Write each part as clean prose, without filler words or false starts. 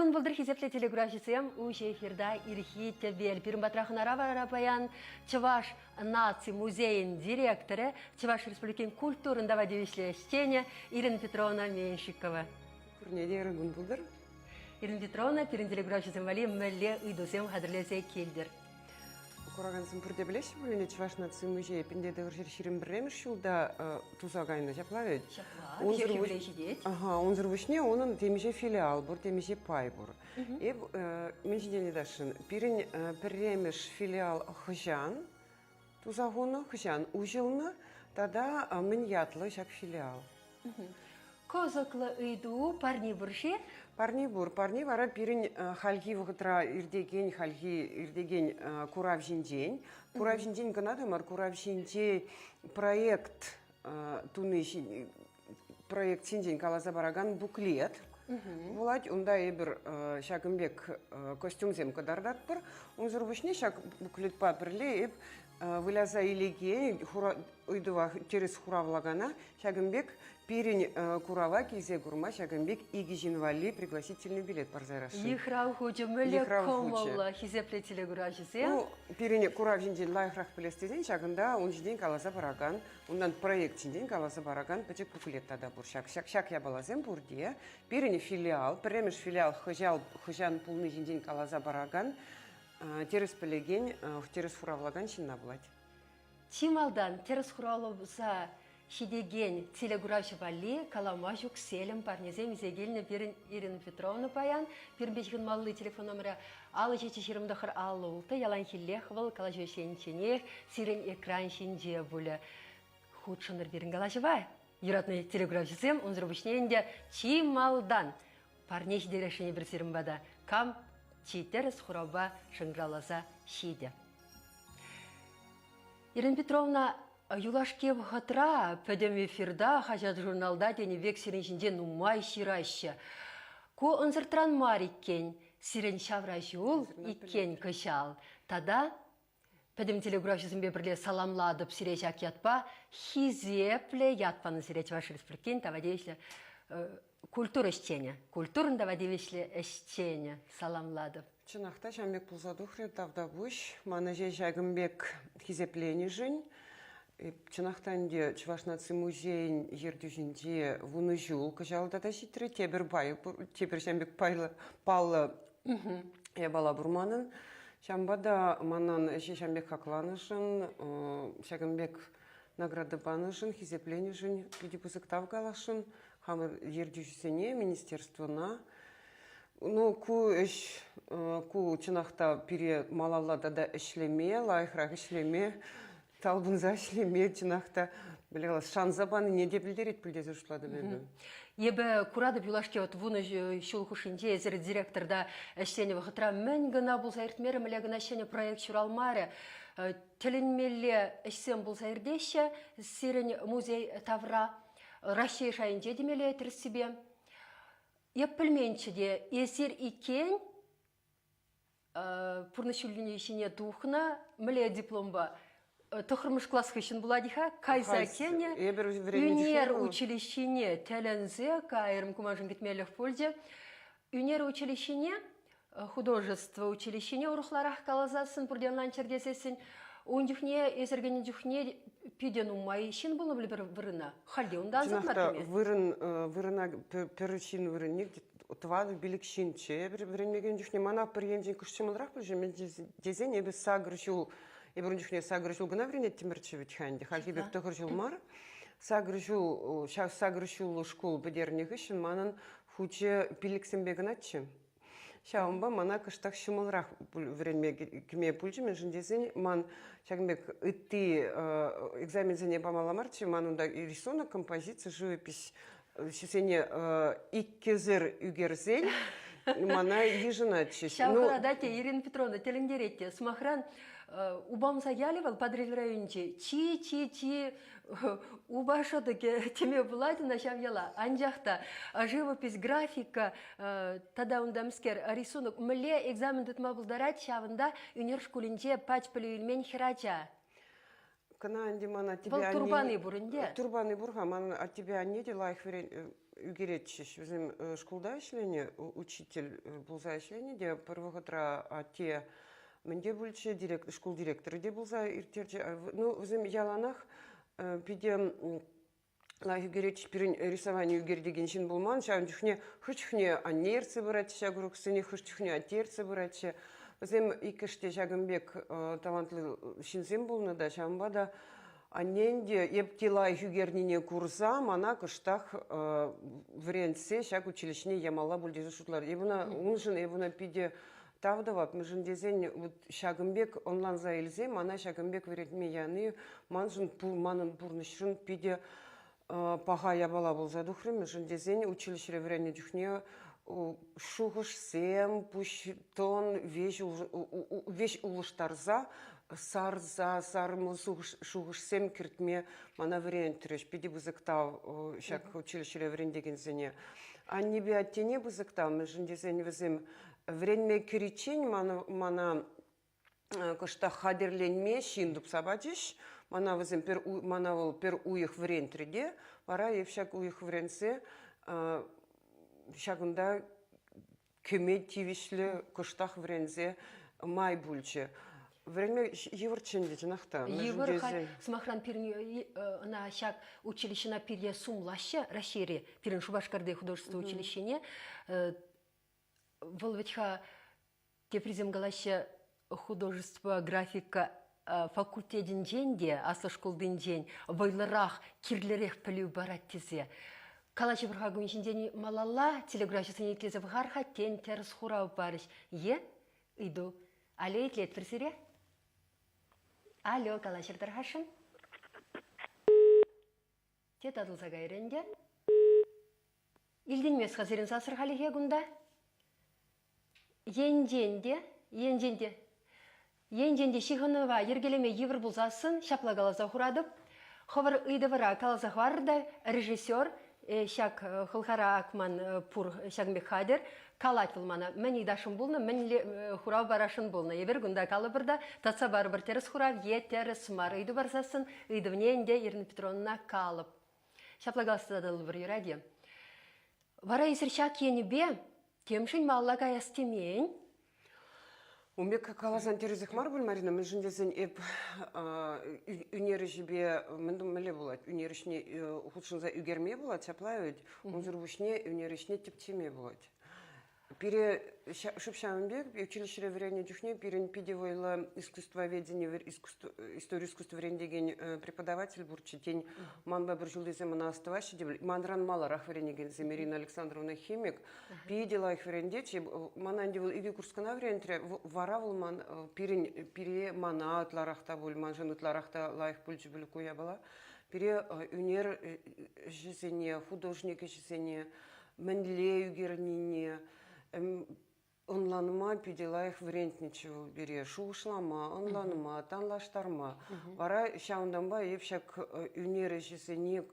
Ырӑ кун пултӑр, хисеплӗ телекуравҫӑсем! Уҫӑ эфирта ирхи тӗпел. Пирӗн патра хӑнара вара паян Чӑваш наци музейӗн директорӗ, Чӑваш Республикин культурӑн тава тивӗҫлӗ ӗҫченӗ Ирина Петровна Меньшикова. Пурне те ырӑ кун пултӑр. Ирина Петровна, пирӗн телекуравҫӑсем валли мӗнле ыйтусем хатӗрлесе килтӗр? Куракансем пурте пӗлеҫҫӗ пулин Чӑваш наци музейӗ 1921 ҫулта туса кайнӑ, ҫапла вӗт? Ҫапла, унсӑр ҫитет. Ага, унсӑр пуҫне унӑн темиҫе филиал пур, темиҫе пай пур. Эп мӗн ҫинчен ыйтасшӑн? Пирӗн пӗрремӗш филиал хӑҫан туса хунӑ, хӑҫан уҫӑлнӑ тата мӗн ятлӑ ҫак филиал? Кӑсӑклӑ ыйту парни пур-ши? Парни пур. Парни вара пирӗн хальхи вӑхӑтра иртекен, хальхи иртекен курав ҫинчен. Курав ҫинчен кӑна та мар, курав ҫинче проект туни проект ҫинчен каласа паракан буклет пулать. Унта эпир ҫакӑн пек костюмсем кӑтартатпӑр. Унсӑр пуҫне ҫак буклетпа пӗрле эп выляса илекен ыйтӑва тӗрӗс хуравлакана ҫакӑн пек пирӗн курава килсе курма ҫакӑн пек икӗ ҫын валли пригласительный билет парса ярасшӑн. Йыхрав хучӗ мӗнле кӑмӑллӑ, хисеплӗ телекуравҫӑсем. Ну, пирӗн курав ҫинчен лайӑхрах пӗлес тесен ҫакӑнта ун ҫинчен каласа паракан, унтан проект ҫинчен каласа паракан пӗчӗк буклет тата пур. Ҫак, ҫак, ҫак япаласем пурте пирӗн филиал, пӗрремӗш филиал хӑҫал, хӑҫан пулни ҫинчен каласа паракан тӗрӗс пӗлекен, тӗрӗс хуравлакан ҫынна пулать. Чи малтан тӗрӗс хуравласа ҫитекен телекуравҫӑ валли калама ҫук селӗм парнесем илсе килнӗ пирӗн Ирина Петровна паян. Пирӗнпе ҫыхӑнмалли телефон номерӗ 57 29 56 яланхиллех вӑл калаҫу ӗҫленичченех сирӗн экран ҫинче пулӗ. Хутшӑнӑр пирӗн калаҫӑва. Юратнӑ телекуравҫӑсем, унсӑр пуҫне ӗнтӗ чи малтан парне ҫитересшӗн эпир сирӗн пата. Кам чи тӗрӗс хуравпа шӑнкӑравласа ҫитӗ. Ирина Петровна, юлашки вӑхӑтра пӗтӗм эфирта, хаҫат-журналта тенӗ пек сирӗн ҫинчен нумай ҫыраҫҫӗ. Ку ӑнсӑртран мар иккен. Сирӗн ҫавра ҫул иккен кӑҫал. Тата пӗтӗм телекуравҫӑсемпе пӗрле саламлатӑп сире ҫак ятпа. Хисеплӗ ят панӑ сире Чӑваш Республикин тава тивӗҫлӗ культура ӗҫченӗ. Культурӑн тава тивӗҫлӗ ӗҫченӗ саламлатӑп. Чӑнах та ҫавӑн пек пулса тухрӗ, тавтапуҫ. Ман ӗҫе ҫакӑн пек хисепленӗшӗн. Эп чӑнах та ӗнтӗ Чӑваш наци музейӗн ертӳҫинче 10 ҫул кӑҫал тата ҫитрӗ. Тепӗр пай, тепӗр ҫавӑн пек пайлӑ, паллӑ япала пур манӑн. Ҫавӑнпа та манӑн ӗҫе ҫавӑн пек хакланӑшӑн, ҫакӑн пек награда панӑшӑн, хисепленӗшӗн питӗ пысӑк тав каласшӑн хамӑр ертӳҫӗсене, министерствӑна. Ну, ку ӗҫ, ку чӑнах та пире малалла тата ӗҫлеме, лайӑхрах ӗҫлеме, талпӑнса ӗҫлеме чӑнах та шанса панине те пӗлтерет пуль тесе шутлатӑп эпӗ. Эпӗ куратӑп юлашки вот 10 ҫул хушшинче эсир директорта ӗҫленӗ вӑхӑтра мӗн кӑна пулса иртмерӗ, мӗнле кӑна ҫӗнӗ проект ҫуралмарӗ. Тӗлӗнмелле ӗҫсем пулса иртеҫҫӗ сирӗн музей тавра. Раҫҫей шайӗнче темелле тӗрӗссипе. Эп пӗлменччӗ те, эсир иккен пурнӑҫ ҫулне ҫине тухнӑ, мӗнле дипломпа тӑххӑрмӗш класс хыҫҫӑн пулать-ха, кайса кӗнӗ ӳнер училищине тӗлӗнсе кайрӑм, ку маншӑн кӗтмелӗх пулчӗ. Ӳнер училищине, художество училищине урӑхларах каласассӑн, пурте ӑнланччӑр тесессӗн, ун чухне эсир кӗнӗ чухне питӗ нумай ҫын пулнӑ пуль пӗр вырӑна. Халь те унта ансат мар Чӑнах та, вырӑн, вырӑна пӗр ҫын вырӑнне тӑватӑ-пилӗк ҫынччӗ эпир вӗренме чухне. Мана пӗр енчен кӑшт ҫӑмӑлрах пулчӗ, мӗн тесен эпӗ сакӑр ҫул, эпир ун чухне сакӑр ҫул кӑна вӗренеттӗмӗрччӗ вӗт-ха ӗнтӗ, хальхи пек тӑхӑр ҫул мар. Сакӑр ҫул, ҫав сакӑр ҫуллӑ шкул пӗтернӗ хыҫҫӑн манӑн хучӗ пиллӗксемпе кӑначчӗ. Ҫавӑнпа мана кӑштах ҫӑмӑлрах вӗренме кӗме пулчӗ, мӗншӗн тесен ман ҫакӑн пек ытти экзаменсене памалла марччӗ. Ман унта рисунок, композици, живопись ҫисене иккӗсӗр ӳкерсен мана йышӑнатчӗҫ. Ҫав хӑратать те Ирина Петровна, тӗлӗнтерет те. Сӑмахран, Упамса ялӗ вӑл Патӑрьел районӗнче чи-чи-чи упа шӑтӑкӗ теме пулать ӑна ҫав яла. Анчах та живопись, графика тата унта мӗскер рисунок мӗнле экзамен тытма пултарать, ҫавӑнта ӳнер шкулӗнче пач пӗлӳ илмен хӗрача. Кӑна ӗнтӗ мана аттепе Вӑл турпани пур ӗнтӗ. Турпани пур-ха. Ман аттепе анне те лайӑх вӗрен... ӳкеретчӗҫ. Вӗсем шкулта ӗҫленӗ, учитель пулса ӗҫленӗ те пӗр вӑхӑтра атте мӗн те пулчӗ, шкул директорӗ те пулса ирттерчӗ. Ну, вӗсем яланах питӗ лайӑх ӳкеретчӗҫ. Пирӗн рисовани ӳкертекен ҫын пулман. Ҫавӑн чухне хӑш чухне анне ертсе пыратчӗ ҫак уроксене, хӑш чухне атте ертсе пыратчӗ. Вӗсем иккӗш те ҫакӑн пек талантлӑ ҫынсем пулнӑ та, ҫавӑнпа та анне ӗнтӗ эп те лайӑх ӳкернине курса мана кӑштах вӗрентсе ҫак училищӗне ямалла пуль тесе шутларӗ. Эп ӑна уншӑн эп ӑна питӗ тав тӑвап. Мӗншӗн тесен вот ҫакӑн пек ӑнланса илсе мана ҫакӑн пек вӗрентме яни маншӑн манӑн пурнӑҫшӑн питӗ паха япала пулса тухрӗ. Мӗншӗн тесен училищӗре вӗреннӗ чухне шухӑшсем, пуҫ тӑн веҫ улӑштарса, сарса, сармлӑ шухӑшсем кӗртме мана вӗрентрӗҫ. Питӗ пысӑк тав ҫак училищӗре вӗрентекенсене. Аннепе аттене пысӑк тав, мӗншӗн тесен вӗсем вӗренме кӗриччен мана кӑштах хатӗрленме ҫын тупса пачӗҫ. Мана вӗсем пӗр мана вӑл пӗр уйӑх вӗрентрӗ те, вара эп ҫак уйӑх вӗренсе ҫакӑнта кӗме тивӗҫлӗ кӑштах вӗренсе май пулчӗ. Вӗренме йывӑрччӗ ӗнтӗ, чӑнах та. Йывӑр халь, сӑмахран, пирӗн ӑна ҫак училищӗна пире сумлаҫҫӗ Раҫҫейре, пирӗн Шупашкарти художество училищине. Вӑл вӗт-ха Теприсем калаҫҫӗ, художество графика факультетӗнчен те, аслӑ шкултинчен вӑйлӑрах, кирлӗрех пӗлӳ парать тесе. Калаҫӑпӑр-ха кун ҫинчен малалла, телеграфҫӑсене итлесе пӑхар-ха, тен, тӗрӗс хурав парӗҫ. Е ыйту. Алло, итлетпӗр сире. Алло, калаҫӑр тархасшӑн. Те татӑлса кайрӗ ӗнтӗ. Илтӗнмест-ха сирӗн сассӑр халӗхе кунта. Енчен те, енчен те, енчен те ҫыхӑнӑва йӗркелеме йывӑр пулсассӑн ҫапла каласа хуратӑп. Хӑвӑр ыйтӑвӑра каласа хӑварӑр та режиссер ҫак хӑлхара ак ман пур ҫакӑн пек хатӗр калать вӑл мана мӗн ыйтасшӑн пулнӑ, мӗнле хурав парасшӑн пулнӑ. Эпир кунта калӑпӑр та татса парӑпӑр тӗрӗс хурав е тӗрӗс мар ыйту парсассӑн ыйтӑвне ӗнтӗ Ирина Петровна калӑп. Ҫапла каласа татӑлӑпӑр, юрать-и? Вара эсир ҫак енӗпе темшӗн малалла каяс темен. Ун пек каласан тӗрӗсех мар пуль, Марина, мӗншӗн тесен эп ӳнер ӗҫӗпе мӗнле пулать? Ӳнер ӗҫне хутшӑнса ӳкерме пулать, ҫапла вӗт. Унсӑр пуҫне ӳнер ӗҫне тӗпчеме пулать. Пире шӑп ҫавӑн пек училищӗре вӗреннӗ чухне пирӗн питӗ вӑйлӑ искусствоведени, истори искусства вӗрентекен преподаватель пурччӗ. Тен, манпа пӗр ҫултисем ӑна астӑваҫҫӗ те, манран маларах вӗренекенсем Ирина Александровна химик питӗ лайӑх вӗрентетчӗ. Мана ӗнтӗ вӑл икӗ курс кӑна вӗрентрӗ. Вара вӑл ман пирӗн пире мана ытларах та пуль, маншӑн ытларах та лайӑх пулчӗ пуль ку япала. Пире ӳнер ӗҫӗсене, художник ӗҫӗсене мӗнле ӳкернине ӑнланма питӗ лайӑх вӗрентнӗччӗ вӑл пире. Шухӑшлама, ӑнланма, танлаштарма. Вара ҫавӑнтанпа эп ҫак ӳнер ӗҫӗсене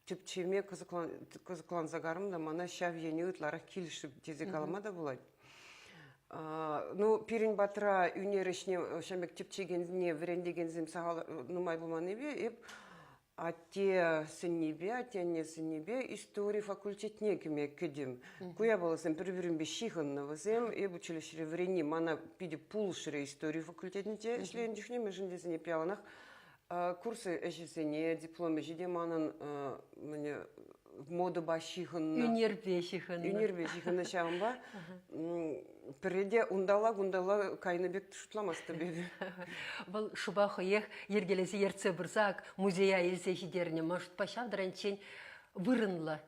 тӗпчеме кӑсӑкланса карӑм та мана ҫав енӗ ытларах килӗшрӗ тесе калама та пулать. Ну, пирӗн патра ӳнер ӗҫне ҫав пек тӗпчекенсене вӗрентекенсем сахал нумай пулманнипе эп Атте сӗннипе, атте-анне сӗннипе истори факультетне кӗме кӗтӗм. Ку япаласем пӗр-пӗринпе ҫыхӑннӑ вӗсем. Эп училищӗре вӗренни мана питӗ пулӑшрӗ истори факультетӗнче ӗҫленӗ чухне, мӗншӗн тесен эп яланах курс ӗҫӗсене, диплом ӗҫӗ те манӑн модӑпа ҫыхӑннӑ. Ӳнерпе ҫыхӑннӑ. Ӳнерпе ҫыхӑннӑ ҫавӑнпа пӗрре те унталла-кунталла кайнӑ пек шутламастӑп эпӗ. Вӑл шӑпа хӑех йӗркелесе ертсе пырса музея илсе ҫитернӗ. Ман шутпа ҫав таранччен вырӑнлӑ.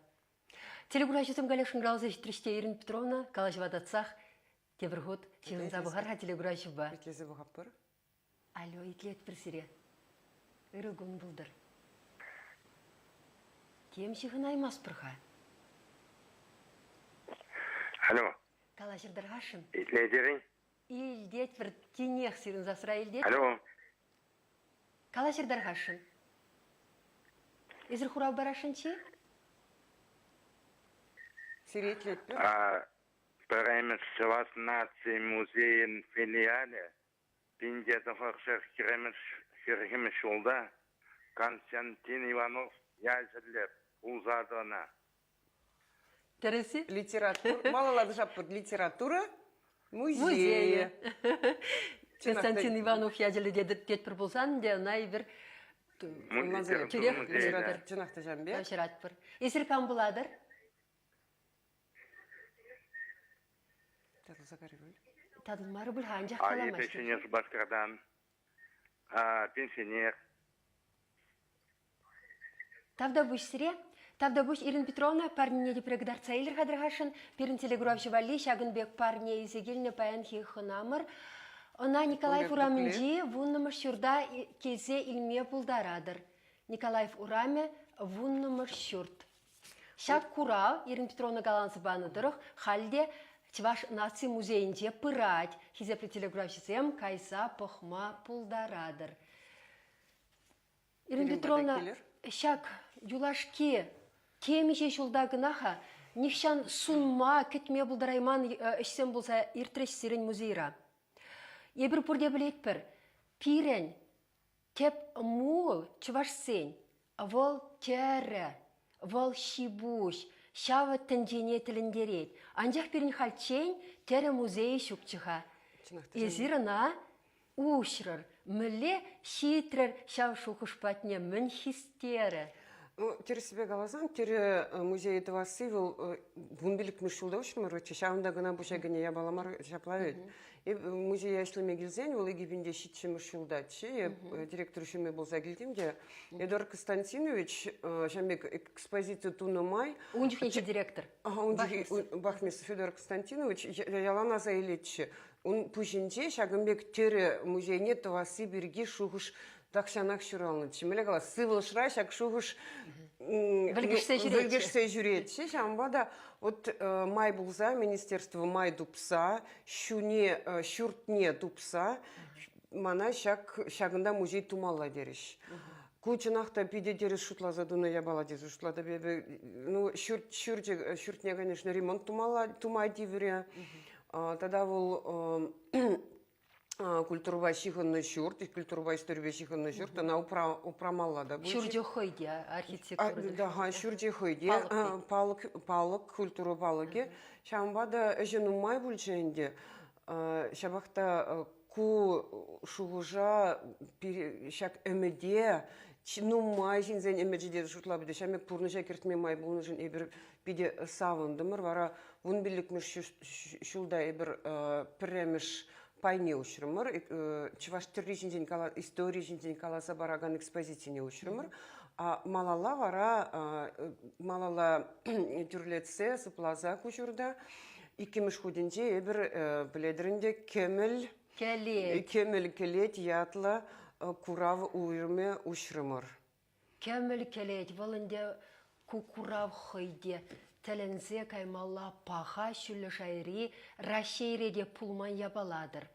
Телекураҫӑсем каллех шӑнкӑравласа ҫитрӗҫ те Ирина Петровна калаҫӑва татсах тепӗр хут ҫыхӑнса пӑхар-ха телекураҫӑпа. Итлесе пӑхатпӑр. Алло, итлетпӗр сире. Ырӑ кун пултӑр. Тем ҫыхӑнаймастпӑр-ха. Алло. Калаҫӑр-тӑр-хашшӑн. Итлетӗр-и? Илтетпӗр, тинех сирӗн сасра илтет. Алло. Калаҫӑр тархасшӑн. Эсир хурав парасшӑнччӗ? Сире итлетпӗр. Пӗрремӗш Чӑваш наци музейӗн филиалӗ 1940 ҫулта Константин Иванов ячӗллӗ пулса тӑнӑ. Тӗрӗс-и? Литература, малалла тӑшатпӑр. Литература музейӗ. Константин Иванов ячӗллӗ тетпӗр пулсан ӗнтӗ ӑна эпир тӳрех чӑнах та ҫавӑн пек. Ҫыратпӑр. Эсир кам пулатӑр? Татӑлса карӗ пуль. Татӑлмарӗ пуль-ха, анчах А каламасть. эпӗ Ҫӗнӗ Шупашкартан. Пенсионер. Тавтапуҫ сире. Тавтапуҫ, Ирина Петровна, парнене тепре кӑтартса илӗр-ха тӑрхашшӑн. Пирӗн телекуравҫӑ валли ҫакӑн пек парне илсе килнӗ паянхи хӑнамӑр. Ӑна Николаев урамӗнчи вуннӑмӗш ҫурта килсе илме пултаратӑр. Николаев урамӗ, вуннӑмӗш ҫурт. Ҫак курав, Ирина Петровна каласа панӑ тӑрӑх, халь те Чӑваш наци музейӗнче пырать. Хисеплӗ телекуравҫӑсем кайса пӑхма пултаратӑр. Ирина Петровна, ҫак юлашки темиҫе ҫулта кӑна-ха нихҫан сунма, кӗтме пултарайман ӗҫсем пулса иртрӗҫ сирӗн музейра. Эпир пурте пӗлетпӗр, пирӗн тӗп мул чӑвашсен вӑл тӗрӗ, вӑл ҫи-пуҫ, ҫавӑ тӗнчене тӗлӗнтерет. Анчах пирӗн хальччен тӗрӗ музейӗ ҫукчӗ-ха. Эсир ӑна уҫрӑр, мӗнле ҫитрӗр ҫав шухӑш патне, мӗн хистерӗ? Ну, тӗрӗссипе каласан, тӗрӗ музейӗ тӑвасси вӑл 15-мӗш ҫулта уҫрӑмӑр вӗт, ҫавӑнта кӑна пуҫа кӗнӗ япала мар ҫапла вӗт. Эп музее ӗҫлеме килсен, вӑл 2007-мӗш ҫултаччӗ, эп директор ҫумӗ пулса килтӗм те, Эдуард Константинович ҫавӑн пек экспозици тунӑ май... Ун чухнехи директор. Ун чухне Бахмисов Федор Константинович ялан аса илетчӗ. Ун пуҫӗнче ҫакӑн пек тӗрӗ музейне тӑвасси пирки шухӑш тахҫанах ҫуралнӑччӗ. Мӗнле калас, сывлӑшра ҫак шухӑш вӗлкӗшсе ҫӳретчӗ. Вӗлкӗшсе ҫӳретчӗ. Ҫавӑнпа та вот май пулса министерство май тупса, ҫуне, ҫуртне тупса мана ҫак ҫакӑнта музей тумалла терӗҫ. Ку чӑнах та питӗ тӗрӗс шутласа тунӑ япала тесе шутлатӑп эпӗ. Ну, ҫурт, ҫурчӗ, ҫуртне, конечно, ремонт тумалла, тума тиврӗ. Тата вӑл культурӑпа ҫыхӑннӑ ҫурт, культурӑпа историпе ҫыхӑннӑ ҫурт, ӑна упрамалла та пулчӗ. Ҫурчӗ хӑй те архитектура. Да, ҫурчӗ хӑй те, палӑк, палӑк, культура палӑкӗ. Ҫавӑнпа та ӗҫӗ нумай пулчӗ ӗнтӗ. Ҫапах та ку шухӑша ҫак ӗмӗте нумай ҫынсен ӗмӗчӗ тесе шутлап ӗнтӗ. Ҫав пек пурнӑҫа кӗртме май пулнӑшӑн эпир питӗ савӑнтӑмӑр. Вара 15-мӗш ҫулта эпир пӗрремӗш пайне уҫрӑмӑр. Чӑваш тӗрри ҫинчен, истори ҫинчен каласа паракан экспозицине уҫрӑмӑр. А малалла вара малалла тӳрлетсе, сыпласа ку ҫурта иккӗмӗш хутӗнче эпир пӗлетӗр ӗнтӗ кӗмӗл кӗлет кӗмӗл кӗлет ятлӑ курав уйрӑмӗ уҫрӑмӑр. Кӗмӗл кӗлет вӑл ӗнтӗ ку курав хӑй те тӗлӗнсе каймалла паха ҫӳллӗ шайри Раҫҫейре те пулман япала-тӑр.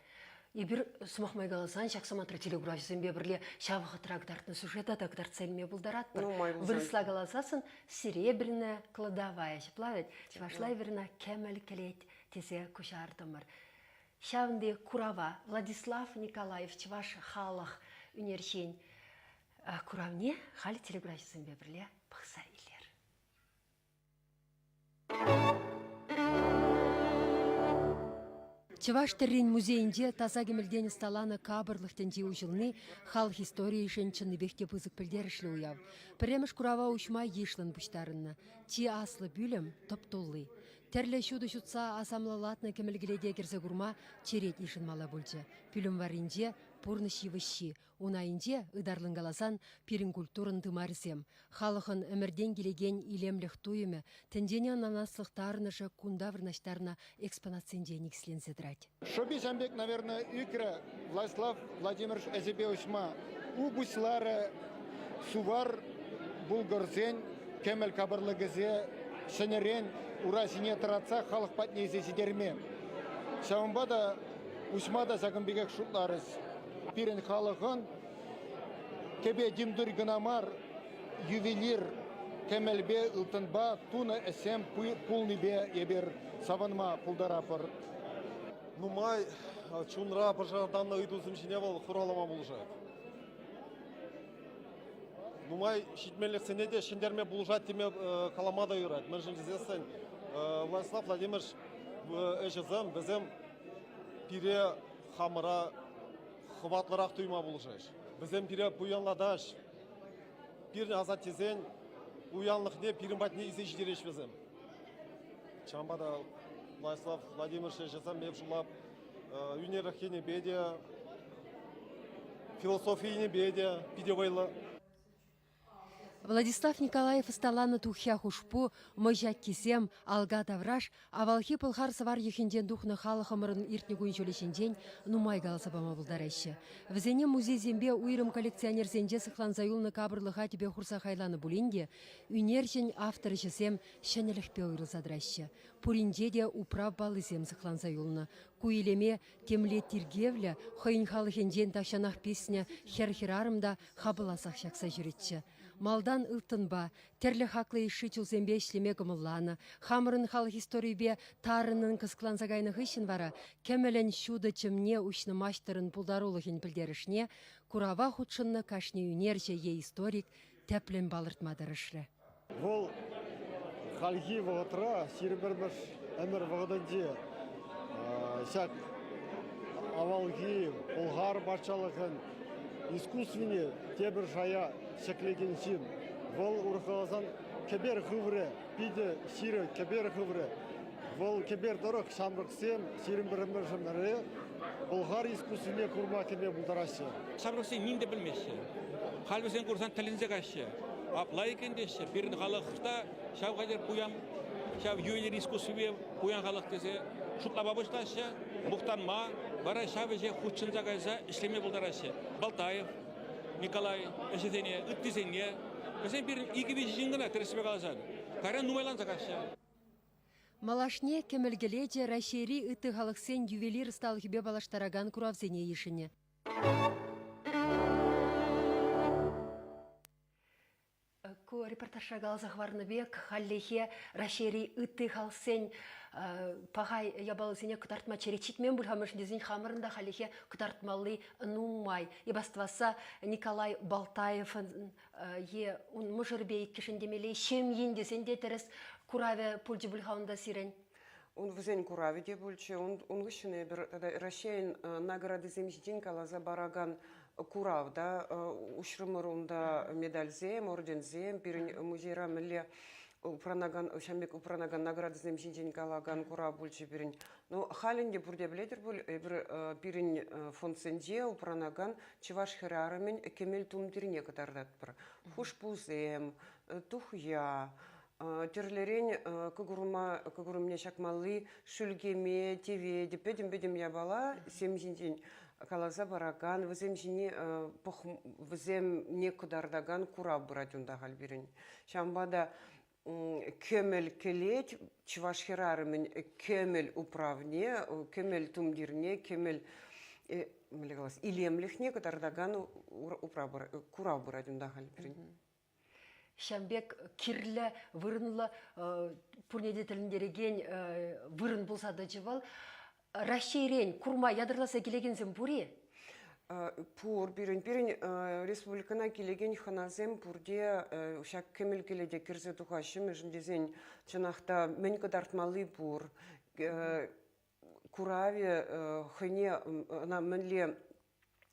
Эпир, сӑмах май каласан, ҫак самантра телекуравҫӑсемпе пӗрле ҫав вӑхӑтра кӑтартнӑ сюжета та кӑтартса илме пултаратпӑр. Вырӑсла каласассӑн «Серебряная кладовая» ҫапла вӗт? Чӑвашла эпир ӑна «Кӗмӗл кӗлет» тесе куҫартӑмӑр. Ҫавӑнти курава Владислав Николаев чӑваш халӑх ӳнерҫин куравне халӗ телекуравҫӑсемпе пӗрле пӑхса илер. Чӑваш тӗррин музейӗнче таса кӗмӗлтен ӑсталанӑ капӑрлӑх тӗнчи уҫӑлни халӑх историйӗшӗн чӑннипех те пысӑк пӗлтерӗшлӗ уяв. Пӗрремӗш курава уҫма йышлӑн пуҫтарӑннӑ. Чи аслӑ пӳлӗм тӑп-тулли. Тӗрлӗ ҫутӑ ҫутса асамлӑлатнӑ кӗмӗл кӗлете кӗрсе курма черет йышӑнмалла пулчӗ. Пӳлӗм варринче пурнӑҫ йывӑҫҫи, Ун айӗнче, ытарлӑн каласан, пирӗн культурӑн тымарӗсем, халӑхӑн ӗмӗртен килекен илемлӗх туйӑмӗ, тӗнчене ӑнланаслӑх тарӑнӑшӗ кунта вырнаҫтарнӑ экспонатсенче никӗсленсе тӑрать. Шӑпи ҫам пек, наверное, ӳкрӗ Владислав Владимирович ӗҫӗпе уҫма. У пуҫларӗ сувар булгӑрсен кӗмӗл капӑрлӑкӗсе ҫӗнӗрен ура ҫине тӑратса халӑх патне илсе ҫитерме. Ҫавӑнпа та уҫма та ҫакӑн пекех шутларӗҫ. Пирӗн халӑхӑн кӗпе тимтӗр кӑна мар, ювелир кӗмӗлпе, ылтӑнпа тунӑ ӗҫсем пулнипе эпир савӑнма пултаратпӑр. Нумай чунра пӑшӑрханнӑ ыйтусем ҫине вӑл хуравлама пулӑшать. Нумай ҫитменлӗхсене те ҫӗнтерме пулӑшать теме калама та юрать. Мӗншӗн тесессӗн Владислав Владимирович ӗҫӗсем вӗсем пире хамӑра хӑватлӑрах туйма пулӑшаҫ. Вӗсем пире пуянлатаҫ. Пирӗн асаттесен пуянлӑхне пирӗн патне илсе ҫитереҫ вӗсем. Ҫавӑнпа та Владислав Владимирович ӗҫӗсем эп шутлап ӳнерлӗх енӗпе те, философи енӗпе те питӗ вӑйлӑ. Владислав Николаев ӑсталанӑ тухья хушпу, мӑйҫаккисем, алка тавраш авалхи пӑлхар-сӑвар йӑхӗнчен тухнӑ халӑхӑмӑрӑн иртнӗ кун-ҫулӗ ҫинчен нумай каласа пама пултараҫҫӗ. Вӗсене музейсемпе уйрӑм коллекционерсенче сыхланса юлнӑ капӑрлӑха тӗпе хурса хайланӑ пулин те ӳнерҫӗн автор ӗҫӗсем ҫӗнӗлӗхпе уйрӑлса тӑраҫҫӗ. Пуринче те управ паллисем сыхланса юлнӑ. Ку илеме темле тиркевлӗ, хӑйӗн халӑхӗнчен тахҫанах писнӗ хӗр-хӗрарӑм та хапӑлласах ҫакса ҫӳретчӗ. Малтан ылтӑнпа, тӗрлӗ хаклӑ йышши чулсемпе ӗҫлеме кӑмӑлланӑ. Хамӑрӑн халӑх историйӗпе тарӑннӑн кӑсӑкланса кайнӑ хыҫҫӑн вара кӗмӗлӗн ҫутӑ чӗмне уҫнӑ маҫтӑрӑн пултарулӑхӗн пӗлтерӗшне курава хутшӑннӑ кашни ӳнерҫӗ е историк тӗплӗн палӑртма тӑрӑшрӗ. Вӑл хальхи вӑхӑтра, 21-мӗш ӗмӗр вӑхӑтӗнче ҫак авалхи Пӑлхар патшалӑхӗн искусствине тепӗр шая ҫӗклекен ҫын. Вӑл, урӑх каласан, кӗпер хыврӗ, питӗ ҫирӗп кӗпер хыврӗ. Вӑл кӗпер тӑрӑх ҫамрӑксем 21-мӗш ӗмӗре пӑлхар искусствине курма кӗме пултараҫҫӗ. Ҫамрӑксем ним те пӗлмеҫҫӗ. Халь вӗсем курсан тӗлӗнсе каҫҫӗ. Апла иккен теҫҫӗ. Пирӗн халӑх та ҫав хатӗр пуян, ҫав ювелир искусствипе пуян халӑх тесе шутлама пуҫлаҫҫӗ, мухтанма, вара ҫав ӗҫе хутшӑнса кайса ӗҫлеме пултараҫҫӗ. Балтаев, Николай ӗҫӗсене, ыттисене. Вӗсем пирӗн икӗ-виҫӗ ҫын кӑна тӗрӗссипе каласан. Кайран нумайланса каҫҫӗ. Малашне кӗмӗл кӗлечӗ Раҫҫейри ытти халӑхсен ювелир ӑсталӑхӗпе паллаштаракан куравсене йышӑнӗ. Ку репортажра каласа хӑварнӑ пек, хальлӗхе Раҫҫейри ытти халӑхсен паха япалисене кӑтартма черет ҫитмен пуль-ха, мӗншӗн тесен хамӑрӑн та хальлӗхе кӑтартмалли нумай. Эп астӑвасса Николай Балтаевӑн е ун мӑшӑрӗпе иккӗшӗн темелле, ҫемйин тесен те тӗрӗс куравӗ пулчӗ пуль-ха унта сирӗн. Ун вӗсен куравӗ те пулчӗ. Ун, ун хыҫҫӑн эпир тата Раҫҫейӗн наградисем ҫинчен каласа паракан курав та уҫрӑмӑр. Унта медальсем, орденсем, пирӗн музейра мӗнле упранакан, ҫавӑн пек упранакан наградӑсем ҫинчен калакан курав пулчӗ пирӗн. Ну, халь ӗнтӗ пурте пӗлетӗр пуль, эпир пирӗн фондсенче упранакан чӑваш хӗрарӑмӗн кӗмӗл тумтирне кӑтартатпӑр. Хушпусем, тухья, тӗрлӗрен кӑкӑрӑма кӑкӑрӑмне ҫакмалли шӳлкеме, теветӗ, пӗтӗм-пӗтӗм япала сем ҫинчен каласа паракан, вӗсем ҫине вӗсемне кӑтартакан курав пырать унта халь пирӗн. Ҫавӑнпа та кӗмӗл кӗлет чӑваш хӗрарӑмӗн кӗмӗл управне, кӗмӗл тумтирне, кӗмӗл мӗнле калас, илемлӗхне кӑтартакан управ, курав пырать унта халь пирӗн. Ҫавӑн пек кирлӗ, вырӑнлӑ, пурне те тӗлӗнтерекен вырӑн пулса тӑчӗ вӑл. Раҫҫейрен курма ятарласа килекенсем пур-и? Пур. Пирӗн пирӗн республикӑна килекен хӑнасем пурте ҫак кӗмӗл кӗлете кӗрсе тухаҫҫӗ, мӗншӗн тесен чӑнах та мӗн кӑтартмалли пур. Куравӗ хӑйне ӑна мӗнле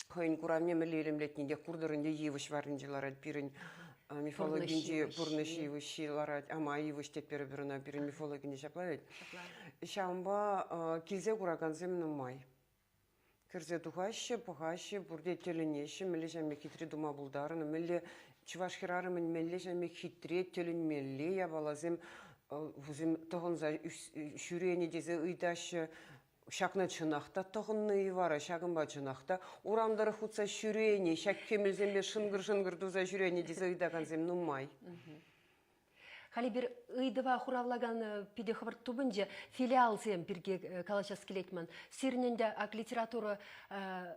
хӑйӗн куравне мӗнле илемлетни те куртӑр ӗнтӗ йывӑҫ варринче ларать пирӗн мифологинчи пурнӑҫ йывӑҫҫи ларать, ама йывӑҫ тетпӗр эпир ӑна пирӗн мифологинче ҫапла вӗт. Ҫавӑнпа килсе куракансем нумай. Кӗрсе тухаҫҫӗ, пӑхаҫҫӗ, пурте тӗлӗнеҫҫӗ, мӗнле ҫавӑн пек хитре тума пултарнӑ, мӗнле чӑваш хӗрарӑмӗн мӗнле ҫавӑн пек хитре, тӗлӗнмелле япаласем вӗсем тӑхӑнса ҫӳренӗ тесе ыйтаҫҫӗ. Ҫакна чӑнах та тӑхӑннӑ-и вара, ҫакӑнпа чӑнах та урам тӑрӑх утса ҫӳренӗ, ҫак кӗмӗлсемпе шӑнкӑр-шӑнкӑр туса ҫӳренӗ тесе ыйтакансем нумай. Халь эпир ыйтӑва хуравлакан питӗ хӑвӑрт тупӑнчӗ. Филиалсем пирки калаҫас килет ман. Сирӗн ӗнтӗ ак литература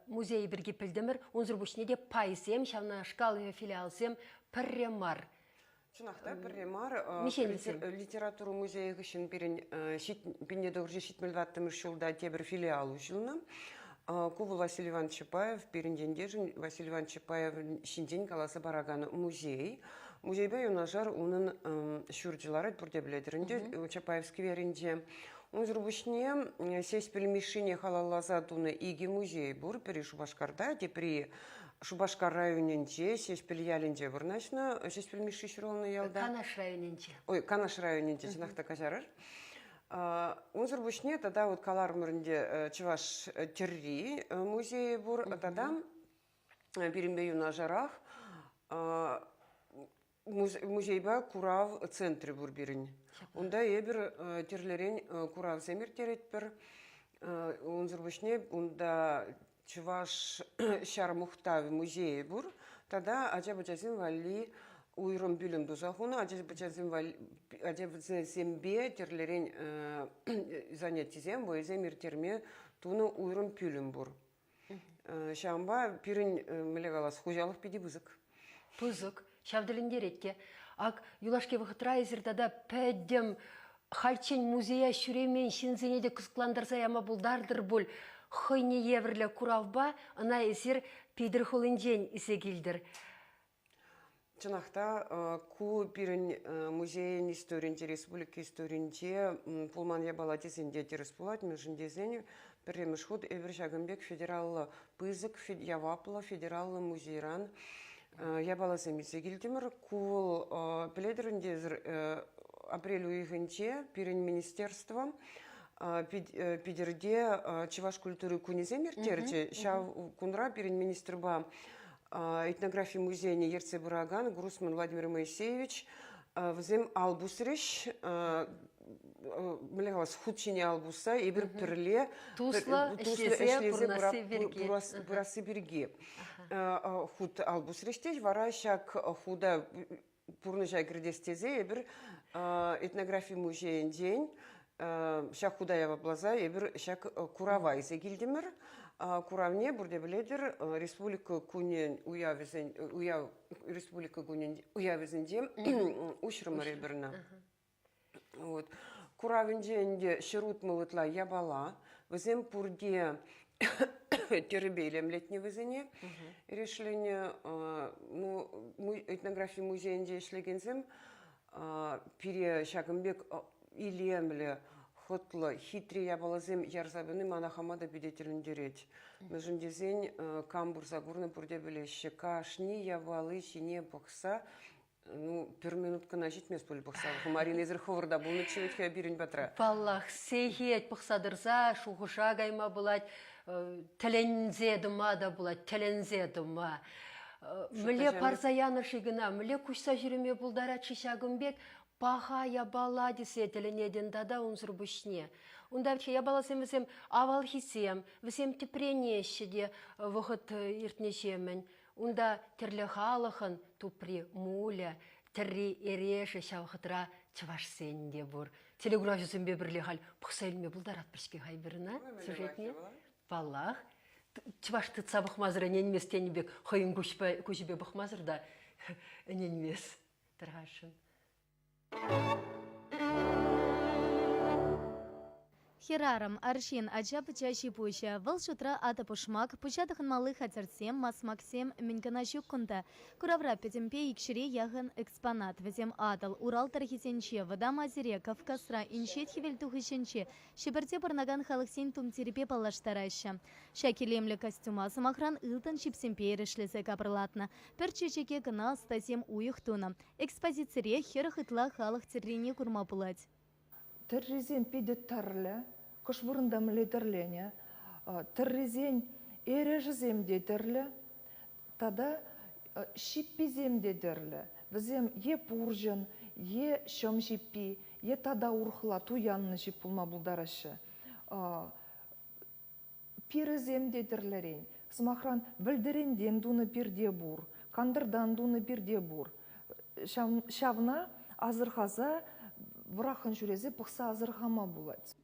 музейӗ пирки пӗлтӗмӗр. Унсӑр пуҫне те пайсем, ҫавнашкал филиалсем пӗрре мар. Чӑнах та, пӗрре мар. Миҫен вӗсем? Литература музейӗ хыҫҫӑн пирӗн 1974 ҫулта тепӗр филиал уҫӑлнӑ. Ку вӑл Василий Иванович Чапаев, пирӗн ентешӗн Василий Иванович Чапаев ҫинчен каласа паракан музей. Музейпе юнашар унӑн ҫурчӗ ларать, пурте пӗлетӗр ӗнтӗ, Чапаев скверӗнче. Унсӑр пуҫне Ҫеҫпӗл Мишшине халалласа тунӑ икӗ музей пур. Пӗри Шупашкарта, тепри Шупашкар районӗнче, Ҫеҫпӗл ялӗнче вырнаҫнӑ. Ҫеҫпӗл Мишши ҫуралнӑ ялта. Канаш районӗнче. Ой, Канаш районӗнче, чӑнах та каҫарӑр. Унсӑр пуҫне тата вот каларӑмӑр ӗнтӗ чӑваш тӗрри музейӗ пур тата пирӗнпе юнашарах музейпа курав центрӗ пур пирӗн. Унта эпир тӗрлӗрен куравсем ирттеретпӗр. Унсӑр пуҫне унта Чӑваш ҫар мухтавӗ музейӗ пур тата ача-пӑчасем валли уйрӑм пӳлӗм туса хунӑ. Ача-пӑчасем валли ача-пӑчасемпе тӗрлӗрен занятисем, вӑйӑсем ирттерме тунӑ уйрӑм пӳлӗм пур. Ҫавӑнпа пирӗн, мӗнле калас, хуҫалӑх питӗ пысӑк. Пысӑк, ҫав тӗлӗнтерет те. Ак юлашки вӑхӑтра эсир тата пӗтӗм хальччен музея ҫӳремен ҫынсене те кӑсӑклантарса яма пултартӑр пуль. Хӑйне евӗрлӗ куравпа ӑна эсир Питӗр хулинчен илсе килтӗр. Чӑнах та, ку пирӗн музейӗн историйӗнче, республика историйӗнче пулман япала тесен те тӗрӗс пулать, мӗншӗн тесен пӗрремӗш хут эпир ҫакӑн пек федераллӑ пысӑк яваплӑ федераллӑ музейран япаласем илсе килтӗмӗр. Ку вӑл, пӗлетӗр ӗнтӗ эсир, апрель уйӑхӗнче пирӗн министерство Питӗрте чӑваш культури кунӗсем ирттерчӗ. Ҫав кунра пирӗн министрпа этнографи музейне ертсе пыракан Грусман Владимир Моисеевич вӗсем ал пусрӗҫ, мӗнле калас, хут ҫине ал пусса эпир пӗрле туслӑ ӗҫлесе пырасси пирки хут ал пусрӗҫ те вара ҫак хута пурнӑҫа кӗртес тесе эпир этнографи музейӗнчен ҫак хута явапласа эпир ҫак курава илсе килтӗмӗр. Куравне пурте пӗлетӗр, Республика кунӗн уявӗсен уяв Республика кунӗн уявӗсенче уҫрӑмӑр эпир ӑна. Вот. Куравӗнче ӗнтӗ 160 ытла япала. Вӗсем пурте тӗрӗпе илемлетнӗ вӗсене. Эрешленӗ ну, этнографи музейӗнче ӗҫлекенсем пире ҫакӑн пек илемлӗ, хӑтлӑ, хитре япаласем ярса пыни мана хама та питӗ тӗлӗнтерет. Мӗншӗн тесен кам пырса курнӑ пурте пӗлеҫҫӗ. Кашни япали ҫине пӑхса Ну, пӗр минут кӑна ҫитмест пуль пӑхса. Марина, эсир хӑвӑр та пулнӑччӗ вӗт-ха пирӗн патра. Паллах, сехет пӑхса тӑрса шухӑша кайма пулать, тӗлӗнсе тӑма та пулать, тӗлӗнсе тӑма. Мӗнле парса янӑ-ши кӑна, мӗнле куҫса ҫӳреме пултарать-ши ҫакӑн пек паха япала тесе тӗлӗнетӗн тата унсӑр пуҫне. Унта вӗт япаласем вӗсем авалхисем, вӗсем тӗпренеҫҫӗ те вӑхӑт иртнӗҫемӗн. Унта тӗрлӗ халӑхӑн тупри мулӗ, тӗрри эрешӗ ҫав вӑхӑтра чӑвашсен те пур. Телекуравҫӑсемпе пӗрле халь пӑхса илме пултаратпӑр-ҫке-ха эпир ӑна сюжетне. Паллах. Чӑваш тытса пӑхмасӑр ӗненмест тенӗ пек хӑйӗн куҫӗпе пӑхмасӑр та ӗненмест тӑрхашӑн. Хӗрарӑм, арҫын, ача-пӑча ҫи-пуҫӗ. Вӑл шутра атӑ-пушмак, пуҫа тӑхӑнмалли хатӗрсем, масмаксем, мӗн кӑна ҫук кунта. Куравра пӗтӗмпе икҫӗре яхӑн экспонат. Вӗсем Атӑл, Урал тӑрӑхӗсенче, Вӑтам Азире, Кавказра, Инҫет Хӗвелтухӑҫӗнче, Ҫӗпӗрте пурӑнакан халӑхсен тумтирӗпе паллаштараҫҫӗ. Ҫак илемлӗ костюма, сӑмахран, ылтӑн ҫипсемпе эрешлесе капӑрлатнӑ. Пӗр чечеке кӑна ӑстасем уйӑх тунӑ. Экспозицире 40 ытла халӑх тӗррине курма пулать. Тӗррисем питӗ тӗрлӗ, кӑш вырӑнта мӗнле тӗрленӗ. Тӗррисен эрешӗсем те тӗрлӗ тата ҫипписем те тӗрлӗ. Вӗсем е пурҫӑн, е ҫӑм ҫиппи, е тата урӑхла туяннӑ ҫип пулма пултараҫҫӗ. Пирӗсем те тӗрлӗрен. Сӑмахран, вӗлтӗрентен тунӑ пирте пур, кантӑртан тунӑ пирте пур. Ҫавна асӑрхаса, вӑраххӑн ҫӳресе пӑхса асӑрхама пулать.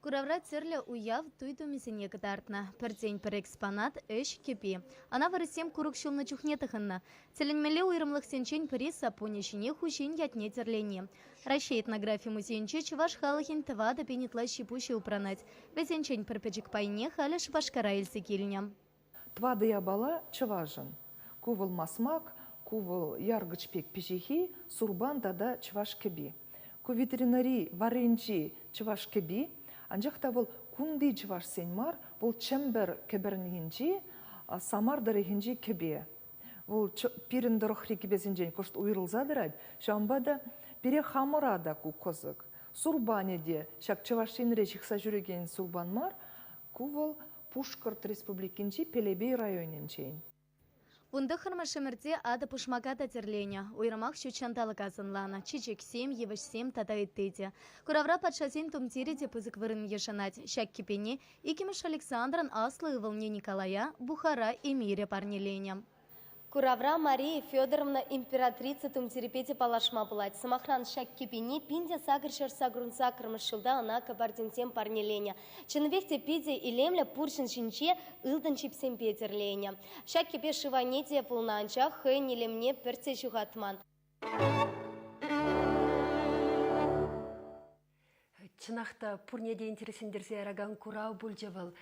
Куравра тӗрлӗ уяв туй тумӗсене кӑтартнӑ. Пӗртен-пӗр экспонат – ӗҫ кӗпи. Ӑна вырӑссем курӑк ҫулнӑ чухне тӑхӑннӑ. Тӗлӗнмелле уйрӑмлӑхсенчен пӗри саппунӗ ҫине хуҫин ятне тӗрлени. Раҫҫей этнографи музейӗнче чӑваш халӑхӗн 4000 ытла ҫи-пуҫӗ упранать. Вӗсенчен пӗр пӗчӗк пайне халӗ Шупашкара илсе килнӗ. Тӑватӑ япала чӑвашӑн. Ку вӑл масмак, ку. Ку вӑл яркӑч пек пиҫихи, сурпан тата чӑваш кӗпи. Ку ветеринари варринчи чӑваш кӗпи, анчах та вӑл кунти чӑвашсен мар, вӑл Чӗмпӗр кӗпӗрнинчи Самар тӑрӑхӗнчи кӗпе. Вӑл пирӗн тӑрӑхри кӗпесенчен кӑшт уйрӑлса тӑрать, ҫавӑнпа та пире хамӑра та ку кӑсӑк. Сурпанӗ те ҫак Чӑваш Енре ҫыхса ҫӳрекен сурпан мар, ку вӑл Пушкӑрт Республикинчи Пелепей районӗнчен. Вунтӑххӑрмӗш ӗмӗрте атӑ-пушмака та тӗрленӗ. Уйрӑмах ҫут ҫанталӑка сӑнланӑ чечексем, йывӑҫсем тата ытти те. Куравра патшасен тумтирӗ те пысӑк вырӑн йышӑнать. Ҫак кӗпене иккӗмӗш Александрӑн аслӑ ывӑлне Николая Бухара эмирӗ парнеленӗ. Куравра Мария Федоровна императрица тумтирӗпе те паллашма пулать. Сӑмахран, ҫак кӗпене 1888 ҫулта ӑна кабардинсем парнеленӗ. Чӑннипех те питӗ илемлӗ пурҫӑн ҫинче ылтӑн ҫипсемпе тӗрленӗ. Ҫак кӗпе шыв айне те пулнӑ, анчах хӑйӗн илемне пӗртте ҫухатман. Чӑнах та пурне те интереслентерсе яракан курав пулчӗ вӑл.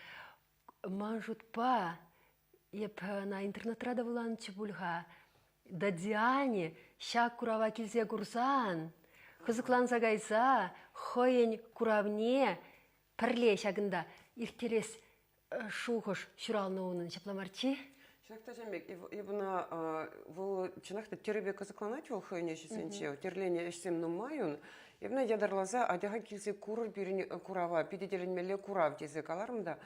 Ман шутпа, эп ӑна интернетра та вуланӑччӗ пуль-ха. Дадиане ҫак курава килсе курсан, кӑсӑкланса кайса хӑйӗн куравне пӗрле ҫакӑнта ирттерес шухӑш ҫуралнӑ унӑн, ҫапла марччи? Чӑнах та ҫавӑн пек. Эп ӑна вӑл чӑнах та тӗрӗпе кӑсӑкланать вӑл хӑйӗн ӗҫӗсенче. Тӗрленӗ ӗҫсем нумай ун. Эп ӑна ятарласа атя-ха килсе курӑр пирӗн курава, питӗ тӗлӗнмелле курав тесе каларӑм та.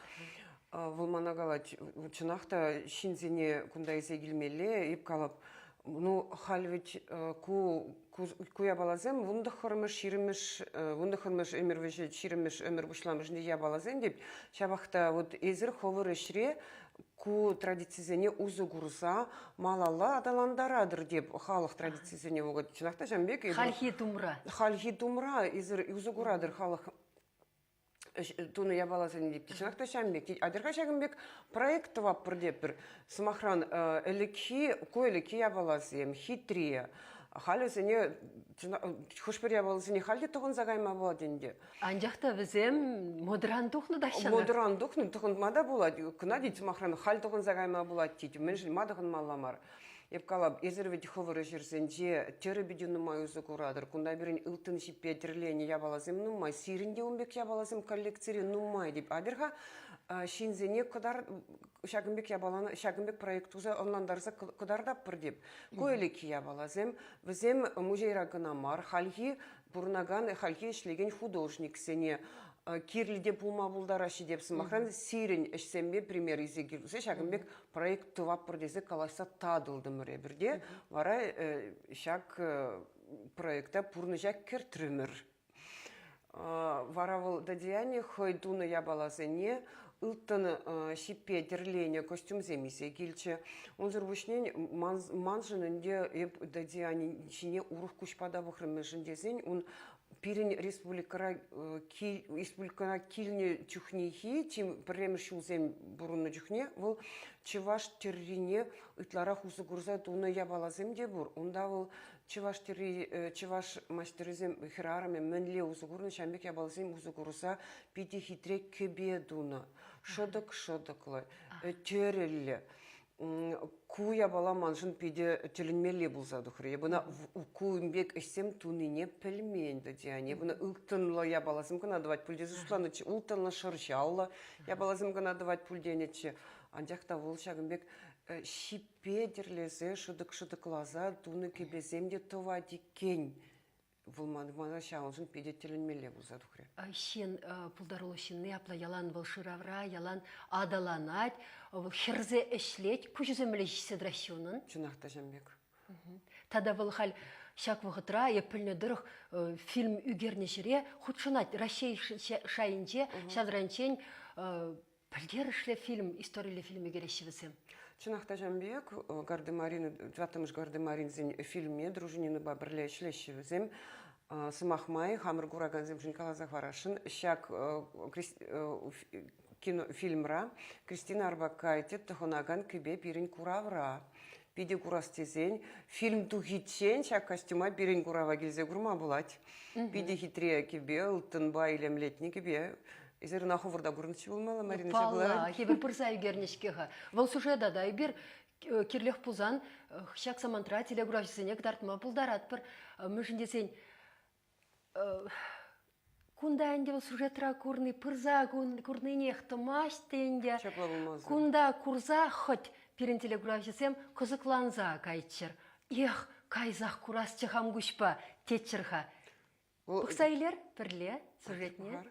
Вӑл мана калать, чӑнах та ҫынсене кунта илсе килмелле. Эп калап, ну халь ведь ку ку япаласем вунтӑххӑрмӗш, ҫирӗммӗш, вунтӑххӑрмӗш ӗмӗр вӗҫӗ, ҫирӗммӗш ӗмӗр пуҫламӑшӗнчи япаласем те. Ҫапах та вот эсир хӑвӑр ӗҫре ку традицисене усӑ курса малалла аталантаратӑр теп халӑх традицисене вӑхӑт. Чӑнах та ҫавӑн пек. Хальхи тумра. Хальхи тумра эсир усӑ куратӑр халӑх тунӑ япаласене тет. Чӑнах та ҫавӑн пек. Атьӑр-ха ҫакӑн пек проект тӑватпӑр тепӗр. Сӑмахран, ӗлӗкхи, ку ӗлӗкхи япаласем хитре. Халь вӗсене хӑш-пӗр япаласене халь те тӑхӑнса кайма пулать ӗнтӗ. Анчах та вӗсем модӑран тухнӑ тахҫанах. Модӑран тухнӑ, тӑхӑнма та пулать. Кӑна тет, сӑмахран, халь тӑхӑнса кайма пулать тет. Мӗншӗн ма тӑхӑнмалла мар? Эп калап, эсир вӗт хӑвӑр ӗҫӗрсенче тӗрӗ питӗ нумай усӑ куратӑр. Кунта пирӗн ылтӑн ҫиппе тӗрленӗ япаласем нумай. Сирӗн те ун пек япаласем коллекцире нумай теп. Атьӑр-ха ҫынсене кӑтар ҫакӑн пек япалана ҫакӑн пек проект туса ӑнлантарса кӑтартатпӑр теп. Ку ӗлӗкхи япаласем, вӗсем музейра кӑна мар, хальхи пурӑнакан, хальхи ӗҫлекен художниксене кирлӗ те пулма пултараҫҫӗ теп. Сӑмахран, сирӗн ӗҫсемпе пример илсе килсе ҫакӑн пек проект тӑватпӑр тесе калаҫса татӑлтӑмӑр эпир те. Вара ҫак проекта пурнӑҫа кӗртрӗмӗр. Вара вӑл Дадиане хӑй тунӑ япаласене ылтӑн ҫиппе тӗрленӗ костюмсем илсе килчӗ. Унсӑр пуҫне маншӑн ӗнтӗ эп Дадиане ҫине урӑх куҫпа та пӑхрӑм, мӗншӗн тесен ун пирӗн республикӑра республикӑна килнӗ чухнехи чи пӗрремӗш ҫулсем пурӑннӑ чухне вӑл чӑваш тӗррине ытларах усӑ курса тунӑ япаласем те пур. Унта вӑл чӑваш тӗрри чӑваш маҫтӑрӗсем хӗрарӑмӗ мӗнле усӑ курнӑ, ҫавӑн пек япаласем усӑ курса питӗ хитре кӗпе тунӑ. Шӑтӑк-шӑтӑклӑ, тӗрӗллӗ. Ку япала маншӑн питӗ тӗлӗнмелле пулса тухрӗ. Эп ӑна ку пек ӗҫсем тунине пӗлмен Татьяна. Эп ӑна ылтӑнлӑ япаласем кӑна тӑвать пуль тесе шутланӑччӗ. Ылтӑнлӑ шӑрҫаллӑ япаласем кӑна тӑвать пуль тенӗччӗ. Анчах та вӑл ҫакӑн пек ҫиппе тӗрлесе, шӑтӑк-шӑтӑкласа тунӑ кӗпесем те тӑвать иккен. Вӑл мана ҫавӑншӑн питӗ тӗлӗнмелле пулса тухрӗ. Ҫын пултарулӑх ҫынни апла ялан вӑл шыравра, ялан аталанать, вӑл хӗрсе ӗҫлет, куҫӗсем мӗнле ҫиҫсе тӑраҫҫӗ унӑн? Чӑнах та ҫавӑн пек. Тата вӑл халь ҫак вӑхӑтра, эп пӗлнӗ тӑрӑх, фильм ӳкернӗ ҫӗре хутшӑнать. Раҫҫей шайӗнче ҫавранчен Пӗлтерӗшлӗ фильм, историллӗ фильм ӳкереҫҫӗ вӗсем. Чӑнах та ҫавӑн пек Гардемарин, тӑваттӑмӗш Гардемаринсен фильмне Дружининӑпа пӗрле ӗҫлеҫҫӗ вӗсем. Сӑмах май, хамӑр куракансемшӗн каласа хӑварасшӑн, ҫак кинофильмра Кристина Орбакайте тӑхӑнакан кӗпе пирӗн куравра. Питӗ курас тесен, фильм тухиччен ҫак костюма пирӗн курава килсе курма пулать. Питӗ хитре кӗпе, ылтӑнпа илемлетнӗ кӗпе. Эсир ӑна хӑвӑр та курнӑччӗ пулмалла, Марина Паллах, эпир пырса ӳкернӗ-ҫке-ха. Вӑл сюжета та эпир. Кирлех пулсан ҫак самантра телекуравҫӑсене кӑтартма пултаратпӑр. Мӗншӗн тесен кунта ӗнтӗ вӑл сюжетра курни пырса курнинех тӑмасть те ӗнтӗ. Ҫапла пулмасан. Кунта курса хӑть пирӗн телекуравҫӑсем кӑсӑкланса кайччӑр. Эх, кайсах курасчӗ хам куҫпа, тетчӗр-ха. Пӑхса илер пӗрле сюжетне.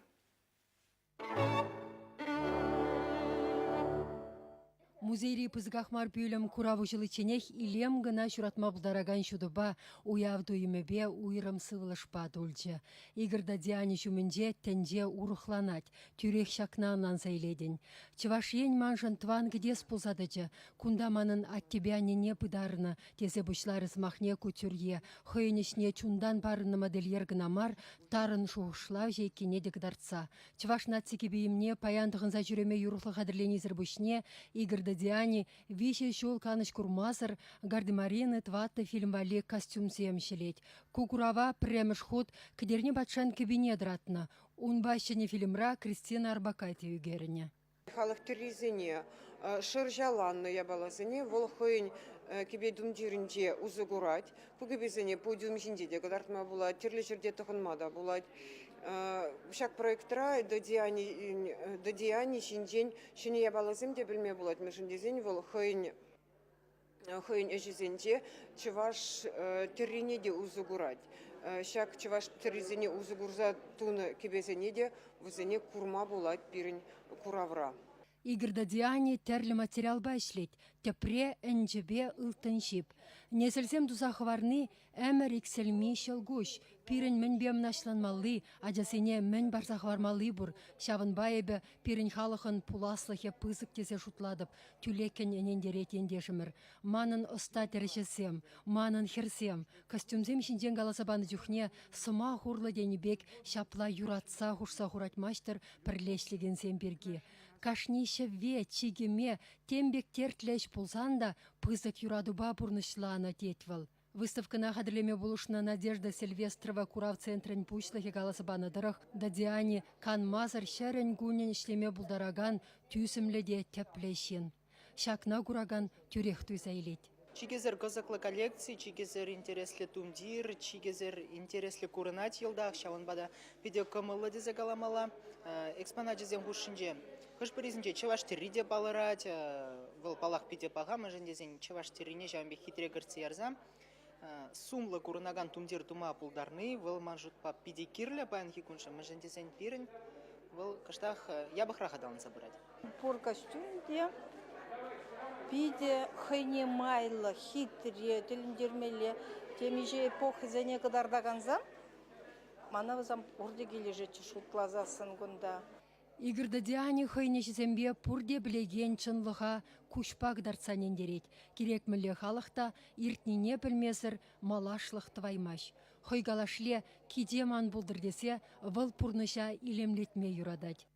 Музейри пысӑках мар пӳлӗм курав уҫӑличченех илем кӑна ҫуратма пултаракан ҫутӑпа, уяв туйӑмӗпе уйрӑм сывлӑшпа тулчӗ. Игорь Дадиани ҫумӗнче тӗнче урӑхланать, тӳрех ҫакна ӑнланса илетӗн. Чӑваш Ен маншӑн тӑван кӗтес пулса тӑчӗ. Кунта манӑн аттепе аннене пытарнӑ, тесе пуҫларӗ сӑмахне кутюрье. Хӑйӗн ӗҫне чунтан парӑннӑ модельер кӑна мар, тарӑн шухӑшлавҫӑ иккенне те кӑтартса. Чӑваш наци кӗпи-йӗмне паян тӑхӑнса ҫӳреме юрӑхлӑ хатӗрленисӗр пуҫне Игорь Дадиани виҫӗ ҫул канӑҫ курмасӑр «Гардемарины» тӑваттӑ фильм валли костюмсем ҫӗлет. Ку курава пӗрремӗш хут Кӗтерне патшан кӗпине тӑратнӑ. Унпа ҫӗнӗ фильмра Кристина Орбакайте ӳкерӗннӗ. Халӑх тӗррисене, шӑрҫаланнӑ япаласене вӑл хӑйӗн кӗпе-тумтирӗнче усӑ курать. Ку кӗпесене подиум ҫинче те кӑтартма пулать, тӗрлӗ ҫӗрте тӑхӑнма та пулать. Ҫак проектра Додиани ҫинчен ҫӗнӗ япаласем те пӗлме пулать, мӗншӗн тесен вӑл хӑйӗн хӑйӗн ӗҫӗсенче чӑваш тӗррине те усӑ курать. Ҫак чӑваш тӗррисене усӑ курса тунӑ кӗпесене те вӗсене курма пулать пирӗн куравра. Игорь Дадиани тӗрлӗ материалпа ӗҫлет. Тӗпре ӗнчӗпе ылтӑн ҫип. Несӗлсем туса хӑварни ӗмӗр иксӗлми ҫӑлкуҫ. Пирӗн мӗнпе мӑнаҫланмалли, ачасене мӗн парса хӑвармалли пур. Ҫавӑнпа эпӗ пирӗн халӑхӑн пуласлӑхӗ пысӑк тесе шутлатӑп, тӳлеккӗн ӗнентерет ентешӗмӗр. Манӑн ӑста тӗрӗҫӗсем, манӑн хӗрсем костюмсем ҫинчен каласа панӑ чухне сӑмах урлӑ тенӗ пек ҫапла юратса хушса хурать маҫтӑр пӗрле ӗҫлекенсем пирки. Кашни ҫӗвве, чикӗме тем пек тертлӗ ӗҫ пулсан та пысӑк юратупа пурнӑҫланӑ, тет вӑл. Выставкӑна хатӗрлеме пулӑшнӑ Надежда Сильвестрова курав центрӗн пуҫлӑхӗ каласа панӑ тӑрӑх, Дадиани канмасӑр ҫӗрӗн-кунӗн ӗҫлеме пултаракан тӳсӗмлӗ те тӗплӗ ҫын. Ҫакна куракан тӳрех туйса илет. Чикӗсӗр кӑсӑклӑ коллекци, чикӗсӗр интереслӗ тумтир, чикӗсӗр интереслӗ курӑнать йӑлтах. Ҫавӑнпа та питӗ кӑмӑллӑ тесе каламалла. Экспоначӗсем хушшинче хӑш-пӗрисенче чӑваш тӗрри те палӑрать. Вӑл, паллах, питӗ паха, мӗншӗн тесен чӑваш тӗррине ҫавӑн пек хитре кӗртсе ярса сумлӑ курӑнакан тумтир тума пултарни вӑл ман шутпа питӗ кирлӗ паянхи куншӑн, мӗншӗн тесен пирӗн вӑл кӑштах япӑхрах аталанса пырать. Пур костюм те питӗ хӑйне майлӑ, хитре, тӗлӗнтермелле. Темиҫе эпохӑсене кӑтартакансам мана вӗсем пурте килӗшетчӗ шутласассӑн кунта. Игорь Дадиани хӑйӗн ӗҫӗсемпе пурте пӗлекен чӑнлӑха куҫпа кӑтартса ӗнентерет. Кирек мӗнле халӑх та иртнине пӗлмесӗр малашлӑх тӑваймасть. Хӑй калашле кичем ан пултӑр тесе вӑл пурнӑҫа илемлетме юратать.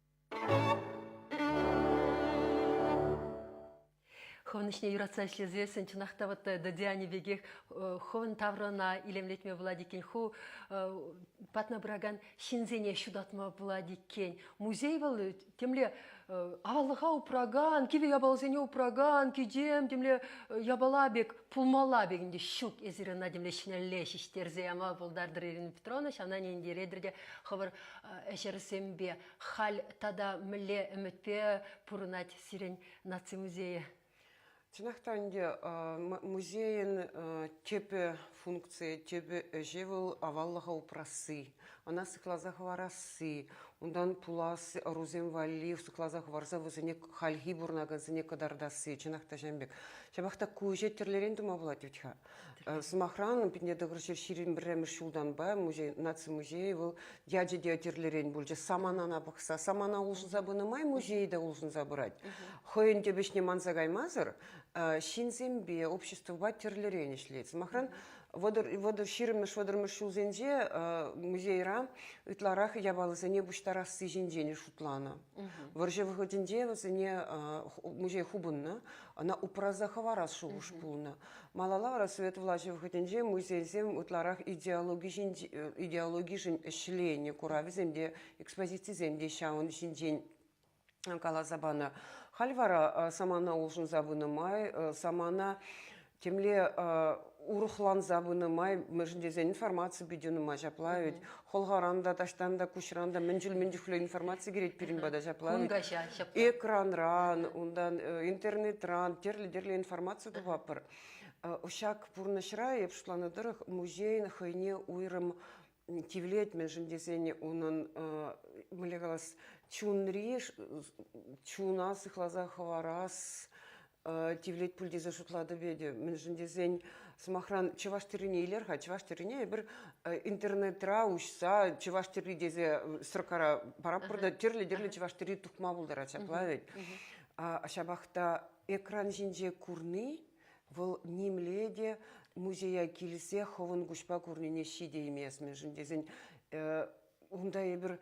Хӑвӑн ӗҫне юратса ӗҫлесессӗн чӑнах та вот Дадиани пекех хӑвӑн таврана илемлетме пулать иккен, ху патна пыракан ҫынсене ҫутатма пулать иккен. Музей вӑл темле аваллӑха упракан, кивӗ япаласене упракан, кичем темле япала пек пулмалла пек ӗнтӗ. Ҫук, эсир ӑна темле ҫӗнӗлле ҫиҫтерсе яма пултартӑр Ирина Петровна, ҫавна ӗнентеретӗр те хӑвӑр ӗҫӗрсемпе. Халь тата мӗнле ӗмӗтпе пурӑнать сирӗн Наци музейӗ? Чӑнах та ӗнтӗ музейӗн тӗп функцийӗ, тӗп ӗҫӗ вӑл аваллӑха упрасси, ӑна сыхласа хӑварасси, унтан пулас ӑрусем валли сыхласа хӑварса вӗсене хальхи пурӑнакансене кӑтартасси. Чӑнах та ҫавӑн пек. Ҫапах та ку ӗҫе тӗрлӗрен тума пулать вӗт-ха. Сӑмахран, 1921 ҫултанпа музей, наци музейӗ вӑл ячӗ те тӗрлӗрен пулчӗ. Саманана пӑхса, самана улшӑнса пынӑ май музей те улшӑнса пырать. Хӑйӗн тӗп ӗҫне манса каймасӑр ҫынсемпе, обществӑпа тӗрлӗрен ӗҫлет. Сӑмахран, вӑтӑр ҫирӗммӗш, вӑтӑрмӗш ҫулсенче музейра ытларах япаласене пуҫтарасси ҫинчен шутланӑ. Вӑрҫӑ вӑхӑтӗнче вӗсене музей хупӑннӑ, ӑна упраса хӑварас шухӑш пулнӑ. Малалла вара совет влаҫӗ вӑхӑтӗнче музейсем ытларах идеологи идеологишӗн ӗҫленӗ куравӗсем те, экспозицисем те ҫавӑн ҫинчен. каласа панӑ. Халь вара самана улшӑнса пынӑ май, самана темле урӑхланса пынӑ май, мӗншӗн тесен информаци питӗ нумай ҫапла ведь. Хӑлхаран та, таҫтан та, куҫран та мӗн чуль мӗн чухлӗ информаци кӗрет пирӗн пата ҫапла ведь. Кун каҫа ҫапла. Экранран, унтан интернетран тӗрлӗ-тӗрлӗ информаци тупатпӑр. Ҫак пурнӑҫра, эп шутланӑ тӑрӑх, музейӗн хӑйне уйрӑм тивлет, мӗншӗн тесен унӑн, мӗнле калас, чунри чуна сыхласа хӑварас тивлет пуль тесе шутлатӑп эпӗ. Мӗншӗн тесен, сӑмахран, чӑваш тӗррине илер-ха. Чӑваш тӗррине эпир интернетра уҫса чӑваш тӗрри тесе строкара паратпӑр та тӗрлӗ-тӗрлӗ чӑваш тӗрри тухма пултарать ҫапла вӗт. Ҫапах та экран ҫинче курни Вӑл нимле те музея килсе хӑвӑн куҫпа курнине ҫитеймест, мӗншӗн тесен унта эпир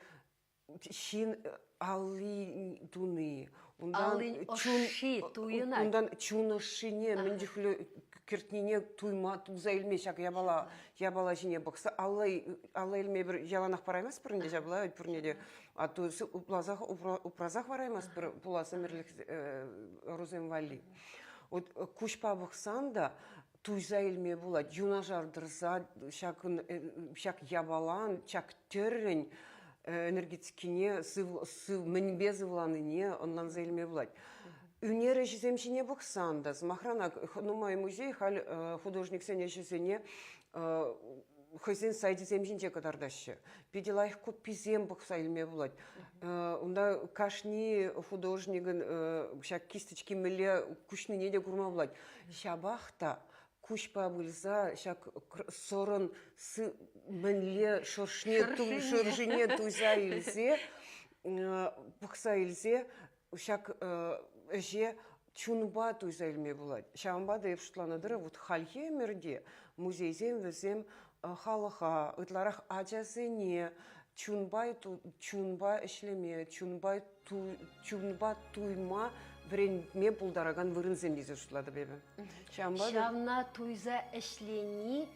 ҫын алли туни, унтан чун ӑшши туйӑнать. Унтан чун ӑшшине мӗн чухлӗ кӗртнине туйма, туса илме ҫак япала япала ҫине пӑхса алла алла илме пӗр яланах параймастпӑр ӗнтӗ ҫапла пурне те. А то упрасах упрасах параймастпӑр пулас ӗмӗрлӗх ӑрусем валли. Вот куҫпа пӑхсан та туйса илме пулать. Юнашар тӑрса ҫакӑн ҫак япалан, ҫак тӗррӗн энергетикине сыв, сыв, мӗнпе сывланине ӑнланса илме пулать. Ӳнер ӗҫӗсем ҫине пӑхсан та, сӑмахран, нумай музей халь художниксен ӗҫӗсене хӑйсен сайчӗсем ҫинче кӑтартаҫҫӗ. Питӗ лайӑх кописем пӑхса илме пулать. Унта кашни художникӑн ҫак кисточки мӗнле куҫнине те курма пулать. Ҫапах та куҫпа пырса ҫак сӑрӑн мӗнле шӑршне шӑршине туйса илсе пӑхса илсе ҫак ӗҫе чунпа туйса илме пулать. Ҫавӑнпа та эп шутланӑ тӑрӑх, вот хальхи ӗмӗрте музейсем вӗсем халӑха, ытларах ачасене чунпа чунпа ӗҫлеме, чунпа чунпа туйма вӗрентме пултаракан вырӑнсем тесе шутлатӑп эпӗ. Ҫавӑнпа Ҫавна туйса ӗҫлени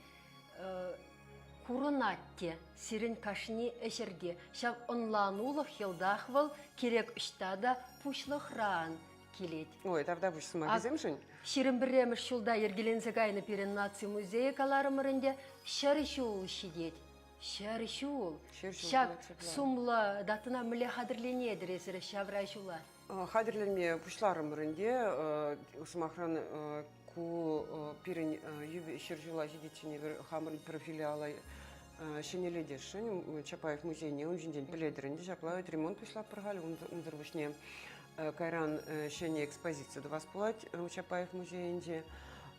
курӑнать те сирӗн кашни ӗҫӗрте. Ҫав ӑнланулӑх йӑлтах вӑл кирек ӑҫта та пуҫлӑхран килет. Ой, тавтапуҫ сӑмахӗсемшӗн. 21-мӗш ҫулта йӗркеленсе кайнӑ пирӗн наци музейӗ каларӑмӑр ӗнтӗ, 100 ҫул ҫитет. 100 ҫул. Ҫак сумлӑ датӑна мӗнле хатӗрленетӗр эсир ҫавра ҫула? Хатӗрленме пуҫларӑмӑр ӗнтӗ. Сӑмахран, ку пирӗн 100 ҫула ҫитиччен эпир хамӑрӑн пӗр филиала ҫӗнӗлетесшӗн. Чапаев музейне ун ҫинчен пӗлетӗр ӗнтӗ. Ҫапла вӗт ремонт пуҫлатпӑр халь. Унсӑр пуҫне кайран ҫӗнӗ экспозици тӑвас пулать Чапаев музейӗнче.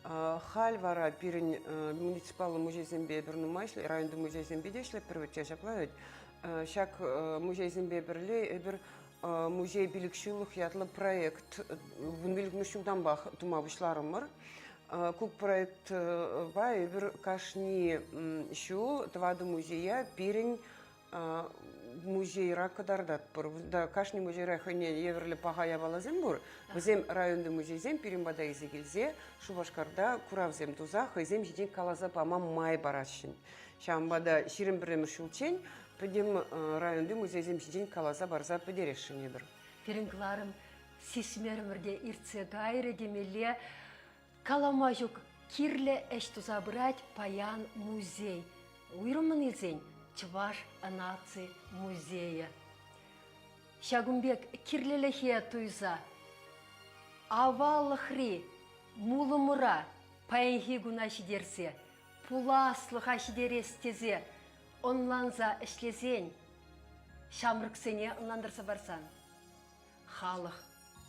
Халь вара пирӗн муниципаллӑ музейсемпе эпир нумай районти музейсемпе те ӗҫлетпӗр вӗт ҫапла вӗт. Ҫак музейсемпе пӗрле эпир Музей пилӗкҫуллӑх ятлӑ проект 15-мӗш ҫултанпах тума пуҫларӑмӑр. Ку проектпа эпир кашни ҫул тӑватӑ музея пирӗн музейра кӑтартатпӑр. Кашни музейра хӑйне евӗрлӗ паха япаласем пур. Вӗсем районти музейсем пирӗн пата илсе килсе Шупашкарта куравсем туса хӑйсем ҫинчен каласа пама май параҫҫӗ. Ҫавӑнпа та 21-мӗш ҫулччен пӗтӗм районти музейсем ҫинчен каласа парса пӗтересшӗн эпир. Пирӗн кӑларӑм сисмерӗмӗр те иртсе кайрӗ темелле. Калама ҫук кирлӗ ӗҫ туса пырать паян музей. Уйрӑммӑн илсен Чӑваш наци музейӗ. Ҫакӑн пек кирлӗлӗхе туйса аваллӑхри мулӑмӑра паянхи куна ҫитерсе пуласлӑха ҫитерес тесе ӑнланса ӗҫлесен, ҫамрӑксене ӑнлантарса парсан, халӑх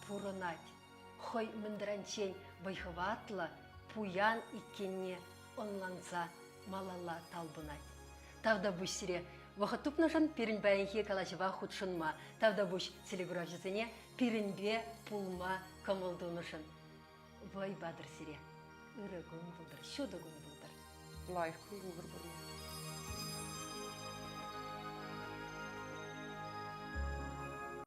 пурӑнать, хӑй мӗн таранччен вӑй-хӑватлӑ, пуян иккенне ӑнланса малалла талпӑнать. Тавтапуҫ сире вӑхӑт тупнӑшӑн пирӗн паянхи калаҫӑва хутшӑнма. Тавтапуҫ телекуравҫӑсене пирӗнпе пулма кӑмӑл тунӑшӑн. Вӑй патӑр сире. Ырӑ кун пултӑр, ҫутӑ кун пултӑр. Лайӑх кун пултӑр пурне.